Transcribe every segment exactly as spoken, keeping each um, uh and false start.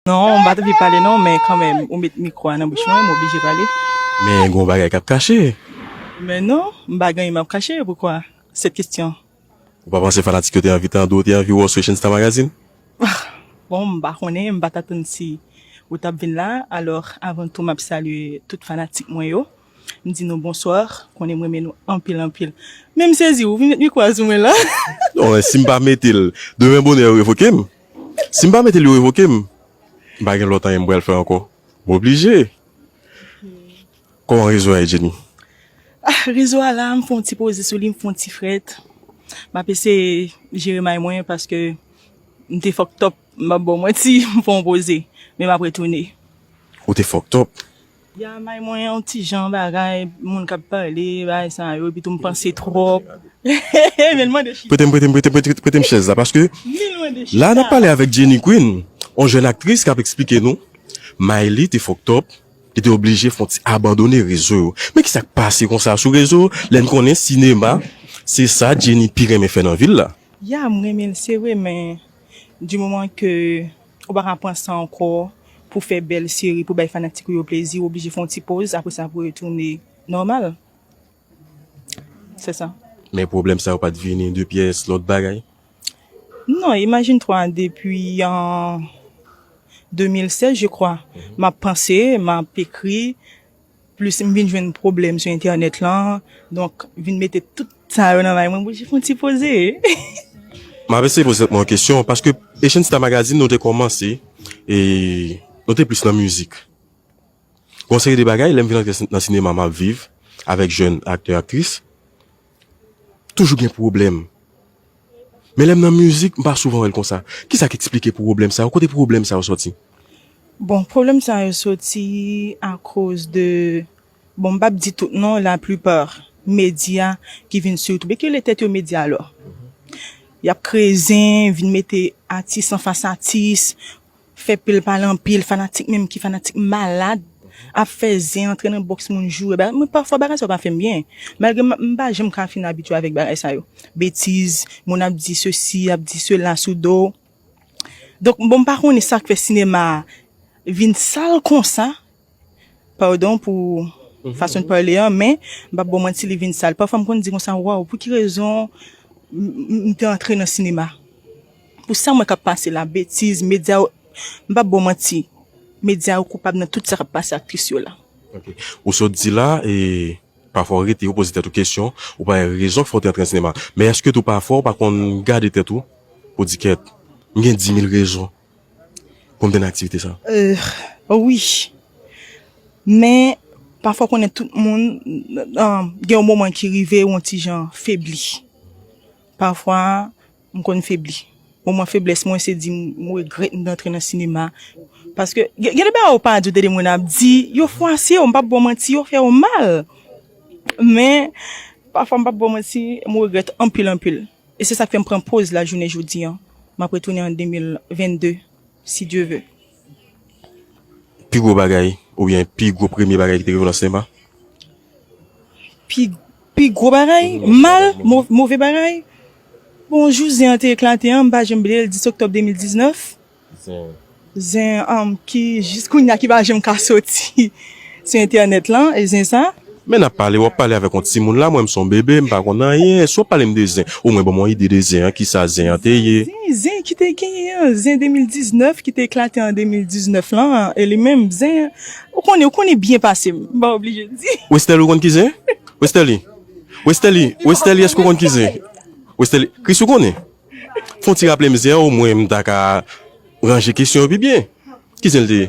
Non, m pa t anvi pale non, men kanmenm, ou met mikwo a nan bouch mwen, m oblije pale. Men gen yon bagay k ap kache. Men non, m pa gen anyen m ap kache, poukwa? Sèt kesyon. Ou pa panse fanatik yo te anvi tande w, te anvi wè w sou Echange Star Magazine? Bon, m pa konnen, m pa t atann si ou t ap vin la. Alò, avan tou, m ap salye tout fanatik mwen yo. M di nou bonswa, konnen m renmen nou anpil, anpil. Men m sezi, ou vin met mikwo a sou mwen la. Non, si m pa mete l, demen bonè yo revoke m. Si m pa mete l, yo revoke m. M pa gen lòt anyen m pral fè ankò. M oblije. Kòman rezo a ye, Jenny? Ah, rezo a la, m fè yon ti poze sou li, m fè yon ti frèt. M ap eseye jere may mwen paske m te fucked up, m p ap ba w manti, m fè yon poze. Men m ap retounen. Ou te fucked up? Ya, may mwen yon ti jan bagay, moun k ap pale, bagay sa yo, epi tou m panse twòp. Men l mande chita. Prete m, prete m, prete m, prete m, prete m chèz la, paske Li l mande la n ap chita. Pale avèk Jenny Queen, yon jèn aktris k ap eksplike nou, may li te fucked up, li te oblije fè yon ti abandone rezo yo. Men kisa k pase konsa sou rezo, lè n konnen sinema, se sa Jenny pi renmen fè nan vi l la? Ya, m renmen l, se vre, men di moman ke ou pa ka pran sa ankò pou fè bèl seri, pou bay fanatik ou yo plezi, ou oblije fè yon ti poz, apre sa pou retounen nòmal. Se sa. Men pwoblèm sa yo pa t vini de pyès lòt bagay? Non, imajine twa, depi an de mil sèz, je crois, m ap panse, m ap ekri, plis m vin jwenn pwoblèm sou entènèt lan, donk vin mete tout sa yo nan may mwen, m oblije fè yon ti poze. M ap eseye poze tèt mwen yon kesyon, paske Echange Star Magazine, nou te kòmanse, e nou te plis nan mizik. Gon seri de bagay, lè m vin antre nan sinema, m ap viv avèk jèn aktè, aktris, toujou gen pwoblèm. Men lè m nan mizik, m pa souvan wè l konsa. Kisa k eksplike pwoblèm sa yo? Kote pwoblèm sa yo sòti? Bon, pwoblèm sa yo soti akoz de, bon, m p ap di tout non, laplipa medya ki vin sou YouTube, e ki rele tèt yo medya alò. Y ap kreye zen, vin mete atis anfas atis, fè pil pale anpil, fanatik menm ki fanatik malad, ap fè zen, antre nan bòks moun joure. Ba-, mwen pafwa bagay sa yo pa fè m byen. Malgre m, m pa janm ka fin abitye avèk bagay sa yo. Betiz, moun ap di sesi, ap di sela sou do w. Donk, bon, m pa konnen sa k fè sinema a vin sal konsa. Padon pou fason de pale an, men m p ap ba w manti, li vin sal. Pafwa m konn di konsa, waw, pou ki rezon m, m, m te antre nan sinema? Pou sa m wè k ap pase la, betiz, medya yo, m p ap ba w manti, medya yo koupab nan tout sa k ap pase aktris yo la. Ok. Ou sot di la, e pafwa w rete, ou poze tèt ou kesyon, ou pa gen rezon k fè w te antre nan sinema. Men èske tou pafwa w pa konn gade tèt ou, pou di kèt, m gen dimil rezon pou m te nan aktivite sa? Euh, wi. Men, pafwa konnen tout moun, euh, gen yon moman ki rive ou yon ti jan febli. Pafwa, m konn febli. Moman feblès mwen, se di m, m regrèt m t antre nan sinema. Paske, gen, gen de bagay ou pa di, ou tande moun ap di, yo fwase w, m p ap ba w manti, yo fè w mal. Men, pafwa, m p ap ba w manti, m regrèt anpil, anpil. E se sa k fè m pran poz la jounen jodi an. M ap retounen an de mil vennde, si Dye ve. Pi gwo bagay, oubyen pi gwo premye bagay ki te rive w nan sinema? Pi, pi gwo bagay, mal, mo-, move bagay. Bon, jou zen an te eklate an, m pa janm bliye l, dis oktòb de mil diznèf. Zen, um, ki jis kounye a ki pa janm ka soti sou entènèt lan, e zen sa. Men n ap pale, w ap pale avèk yon timoun la, mwen m se yon bebe, m pa konn anyen. Si w ap pale m de zen, omwen ban m yon ide de zen an, kisa zen an te ye. Zen, zen ki te genyen an, zen de mil diznèf ki te eklate an de mil diznèf lan, e li menm, zen, ou konnen, ou konnen byen pase m, m pa oblije di. Westèl, ou konn ki zen? Westèli, Westèli, Westèli, èske w konn ki zen? Westèli, Chris, ou konnen? Fè yon ti raple m zen an, omwen m ta ka ranje kesyon yo pi byen. Ki zen l te ye?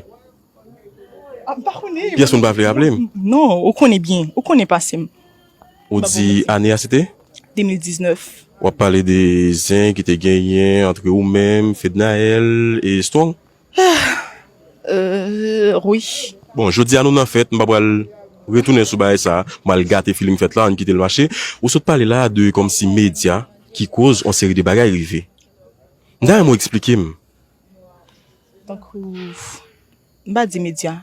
Ah, m pa konnen. Pyès moun pa vle raple m. Non, ou konnen byen. Ou konnen pase m. Ou di ane a se te? De mil diznèf. W ap pale de zen ki te genyen antre ou menm, Fednaelle e Strong? Euh, wi. Bon, jodi a nou nan fèt, m pa pral retounen sou bagay sa, m pral gate feeling fèt la, ann kite l mache. Ou sot pale la de kòmsi medya ki koz yon seri de bagay rive. M ta renmen w eksplike m. Tankou, m pa di medya,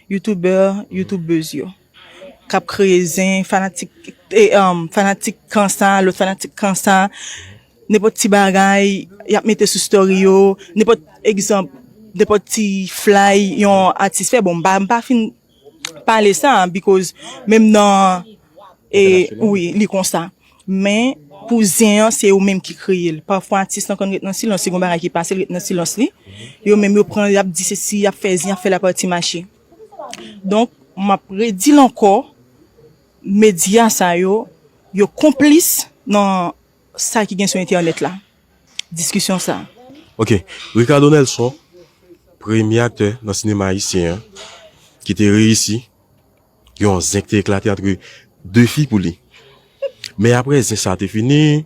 youtubè, youtubèz yo, k ap kreye zen, fanatik, e, um, fanatik kan sa, lòt fanatik kan sa, nenpòt ti bagay, y ap mete sou story yo, nenpòt egzanp, Nenpòt ti flay yon atis fè, bon, m pa, m pa fin pale sa, because menm nan, e, wi, li konsa. Men, pou zen an, se yo menm ki kreye l. Pafwa, atis lan konn ret nan silans, si gon bagay ki pase, l ret nan silans li. Yo menm, yo pran, y ap di sesi, y ap fè zen, y ap fè lapati mache. Donk, m ap redi l ankò, medya sa yo, yo konplis nan sa ki gen sou entènèt la. Diskisyon sa. Ok, Ricardo Nelson, premye aktè nan sinema ayisyen an ki te reyisi, yon zen ki te eklate antre de fi pou li. Men apre zen sa te fini,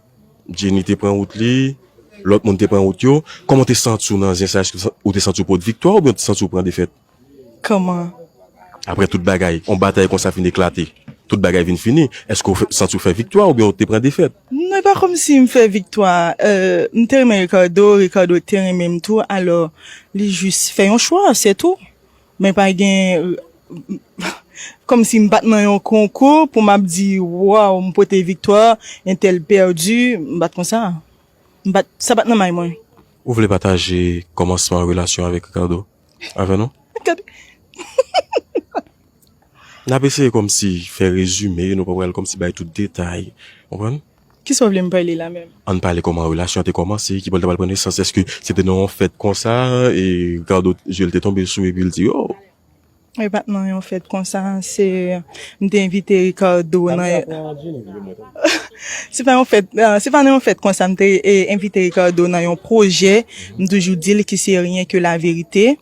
Jenny te pran wout li, lòt moun te pran wout yo. Kòman w te santi w nan zen sa? Èske ou te santi w pot viktwa oubyen w te santi w pran defèt? Kòman? Apre tout bagay, yon batay konsa fin eklate, tout bagay vin fini, èske w fè- santi w fè viktwa oubyen w te pran defèt? Non, e pa kòmsi m fè viktwa. Euh, m te renmen Ricardo, Ricardo te renmen m tou. Alò, li jis fè yon chwa, se tou. Men pa gen, kòmsi m pa t nan yon konkou pou m ap di, waw, m pote viktwa, entèl pèdi, m pa t konsa. M pa t, sa pa t nan may mwen. Ou vle pataje kòmansman relasyon avèk Ricardo avè nou? N ap eseye kòmsi fè rezime, nou pa pral kòmsi bay tout detay. Konprann? Kisa w vle m pale la menm? Ann pale kòman relasyon an te kòmanse, kibò l ta pral pran nesans. Èske se te nan yon fèt konsa, e Ricardo je l te tonbe sou epi l di, oh! E pa t nan yon fèt konsa, se, m te envite Ricardo nan. Se pa yon fèt, ah, se pa nan yon fèt konsa, m te, e, envite Ricardo nan yon pwojè, m toujou di l ki se Rien que la vérité.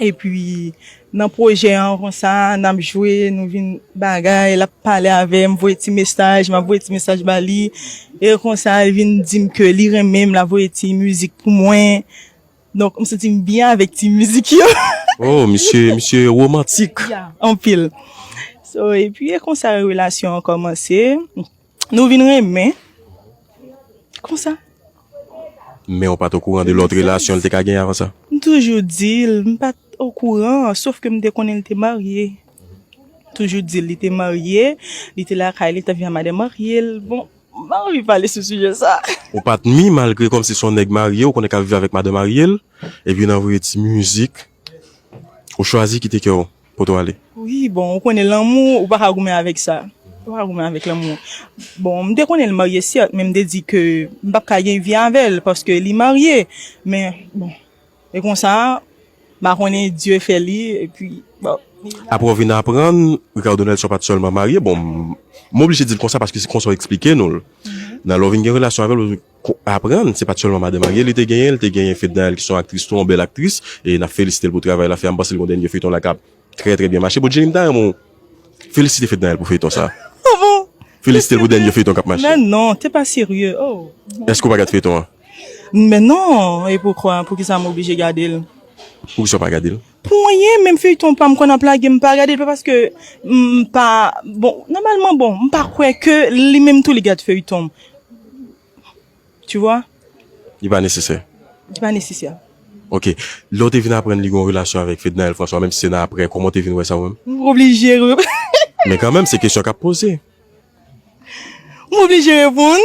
Epi, nan pwojè an konsa, n ap jwe, nou vin bagay, l ap pale avè m, voye ti mesaj, m ap voye ti mesaj ba li. E konsa, l vin di m ke li renmen m, l ap voye ti mizik pou mwen. Donk, m santi m byen avèk ti mizik yo. Oh, misye, misye womantik. Ya, anpil. So, epi, e konsa, relasyon an kòmanse. Nou vin renmen. Konsa. Men w pa t okouran de lòt relasyon l te ka genyen avan sa? M toujou di l, m pa t okouran, sof ke m te konnen l te marye. Toujou di l, li te marye, li te lakay li, t ap viv ak madanm marye l. Bon, m pa anvi pale sou sijè sa. Ou pa t mi, malgre kòmsi se yon nèg marye, ou konnen k ap viv avèk madanm marye l, epi nan voye ti mizik, ou chwazi kite kè w. Poto ale. Wi, bon, ou konnen lanmou, ou pa ka goumen avèk sa. Ou pa ka goumen avèk lanmou. Bon, m te konnen l marye, sèt, men m te di ke m p ap ka gen vi avè l, paske li marye. Men, bon, e konsa, m pa konnen Dye fè li, epi, bon. Apre w vin aprann, Ricardo Nelson pa t sèlman marye, bon, m, m oblije di l konsa, paske se konsa w eksplike nou l. Nan lè w vin gen relasyon avè l, ou ko- aprann, se pa t sèlman madanm marye li te genyen, li te genyen Fednaelle ki se yon aktris tou, yon bèl aktris, e n ap felisite l pou travay l ap fè a, m panse l gen yon dènye feyton la k ap trè, trè byen mache. Bon, Jenny, m ta renmen w felisite Fednaelle pou feyton sa. Felisite l pou dènye feyton k ap mache. Men non, te pa serye. Oh. Èske w pa gad feyton an? Men non, e poukwa? Poukisa m oblije gade l? Poukisa w pa gade l? Pou anyen, menm feyton pa m konn ap lage, m pa gade l, pa paske m pa, bon, nòmalman, bon, m pa kwè ke li menm tou li gad feyton. Tu vois? Li pa nesesè. Li pa nesesè. Ok. Lè w te vin aprann li gen yon relasyon avèk Fednaelle François, menm si se nan apre, kòman w te vin wè sa ou menm? M oblije. Men kanmenm, se kesyon k ap poze. M oblije reponn.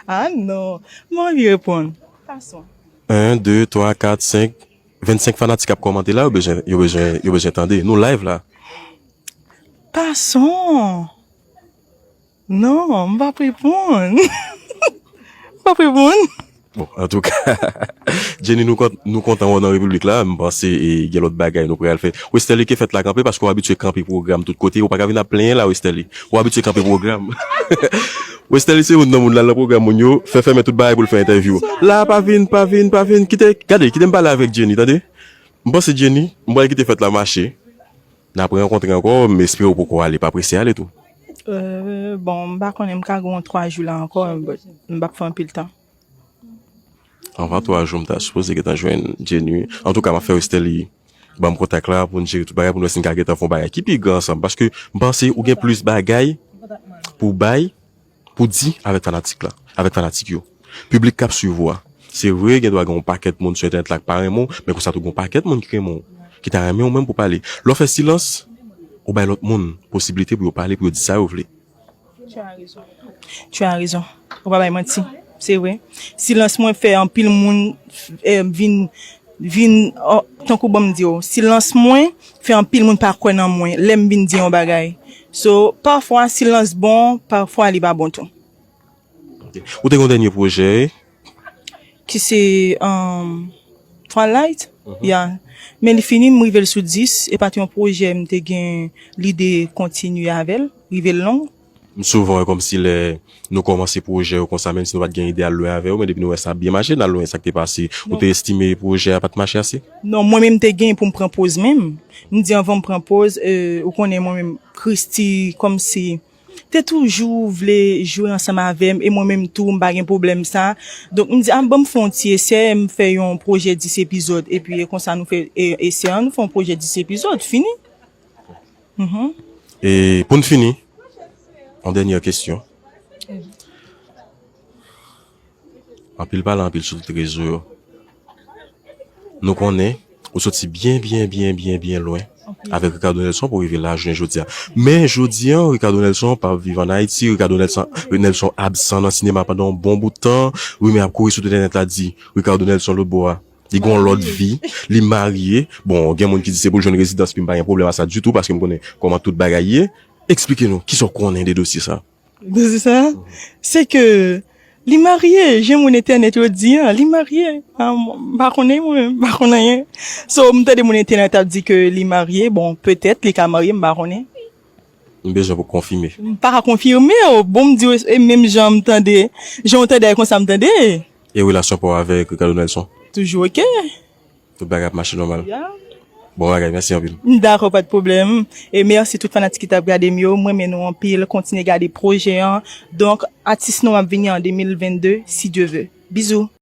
Ah non. M anvi reponn. Passons. En, de, twa, kat, senk. Vennsenk fanatik ap kòmante la, yo bezwen, yo bezwen, yo bezwen tande. Nou live la. Passons. Non, m p ap reponn. M p ap reponn. Bon, antouka, Jenny, nou, kont- nou kontan wè w nan Repiblik la. M panse e, gen lòt bagay nou pral fè. Westerlie, ke fèt la kanpe, paske w abitye kanpe pwogram tout kote. Ou pa ka vin ap plenyen la, Westerlie. Ou abitye kanpe pwogram. Westerlie se youn nan moun l al nan pwogram moun yo, fè fèmen tout bagay pou l fè entèvyou. La, pa vin, pa vin, pa vin. Kite, gade, kite m pale avèk Jenny, tande. M panse Jenny, m pral kite fèt la mache. N ap rankontre ankò, m espere w poko ale, pa prese ale tou. Euh, bon, m pa konnen, m ka gen yon twa jou la ankò, but m p ap fè anpil tan. Anvan twa jou, m ta sipoze gentan jwenn Jenny. Antouka, m ap fè Westerlie ban m kontak la pou n jere tout bagay, pou n wè si n ka gentan fè yon bagay ki pi gran ansanm. Paske m panse ou gen plis bagay pou w bay, pou di avèk fanatik la, avèk fanatik yo. Piblik k ap swiv ou a. Se vre, gen dwa gen yon pakèt moun sou entènèt la k pa renmen w, men konsa tou gen yon pakèt moun ki renmen w, ki ta renmen w menm pou pale. Lè w fè silans, ou bay lòt moun posiblite pou yo pale, pou yo di sa yo vle. Tu as raison. Tu as raison. Ou pa bay manti. Se vre. Silans mwen fè anpil moun, eh, vin Vin, oh, tankou ban m di w, silans mwen fè anpil moun pa kwè nan mwen lè m vin di yon bagay. So, pafwa silans bon, pafwa li pa bon tou. Ok. Ou te gen yon dènye pwojè? Ki se um, Twilight. Ya. Men li fini, m rive l sou dis. E pa t yon pwojè m te gen lide kontinye avè l, rive l long. M souvan wè kòmsi lè nou kòmanse pwojè yo konsa, menm si nou pa t gen ide al lwen avè yo, men depi nou wè sa ap byen mache, n al lwen. Sa k te pase? Ou te estime pwojè a pa t mache ase? Non, mwen menm te gen pou m pran poz menm. M di anvan m pran poz, euh, ou konnen mwen menm, Christy, kòmsi te toujou vle jwe ansanm avè m, e mwen menm tou, m pa gen pwoblèm sa. Donk, m di, ah, ban m fè yon ti esè, m fè yon pwojè dis epizòd, epi e konsa nou fè e- esè an, nou fè yon pwojè dis epizòd, fini. Mhm. E pou n fini, yon dènyè kesyon. Anpil pale, anpil sou tout rezo yo. Nou konnen ou soti byen, byen, byen, byen, byen lwen avèk Ricardo Nelson pou rive la jounen jodi a. Men jodi a, Ricardo Nelson pa viv ann Ayiti, Ricardo Nelson, Nelson absan nan sinema pandan yon bon bout tan. Rimè ap kouri sou tout entènèt la di Ricardo Nelson lòtbò a, li gen yon lòt vi, li marye. Bon, gen moun ki di se pou l jwenn rezidans, pi m pa gen pwoblèm a sa ditou, paske m konnen kòman tout bagay ye. Eksplike nou, kisa w konnen de dosye sa? Dosye sa, se ke li marye, jan moun entènèt yo di an, li marye. Ah, m pa konnen mwen, m pa konnen anyen. So, m tande moun entènèt ap di ke li marye, bon, petèt li ka marye, m pa konnen. M bezwen pou konfime. M pa ka konfime w, bon, m di w, e menm jan m tande, jan w tande, e konsa m tande. E relasyon pa w avèk Ricardo Nelson? Toujou ok. Tout bagay ap mache nòmal? Ya. Bon bagay, mèsi anpil. Dakò, pa t pwoblèm. E mèsi tout fanatik ki t ap gade m yo. Mwen renmen nou anpil. Kontinye gade pwojè an. Donk, atis nou ap vini an de mil vennde, si Dye ve. Bizou.